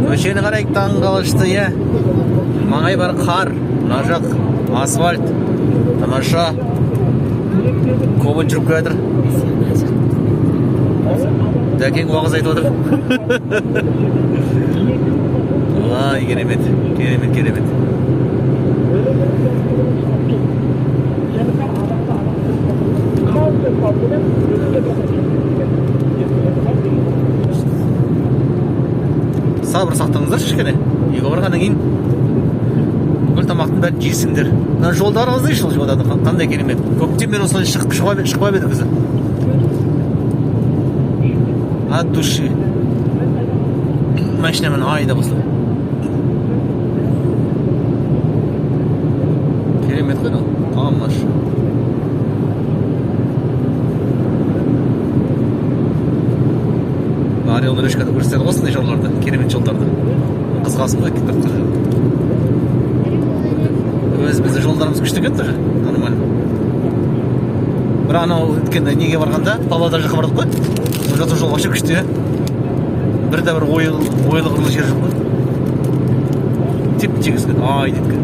Көшені қарайық, таңғалышты, иә. Маңай бар қар, мына жақ асфальт. Тамаша. Кобальт жүріп келе жатыр. Дәкең уағыз айтып отыр. Ай, керемет, керемет, керемет. Сабыр сақтаңыздаршы кішкене. Үйге барғаннан кейін бүкіл тамақтың бәрін жейсіңдер. Мына жолдар қараңыздаршы, жолдарды қандай керемет. Көктем бері осылай шықпай едік біз. От души. Машинамен айдап осылай. Керемет қой мынау. Тамаша. Орел Решкада көрсетеді ғой осындай жолдарды, керемет жолдарды. Қызғасың ғой, кетіп қалады. Өз біздің жолдарымыз күшті екен тоже, нормально. Бірақ анау өткенде неге барғанда, Павлодар жаққа бардық қой. Ол жақта жол вообще күшті, иә. Бір де бір ойлы қырлы жер жоқ қой. Теп тегіс екен, ай деп екен.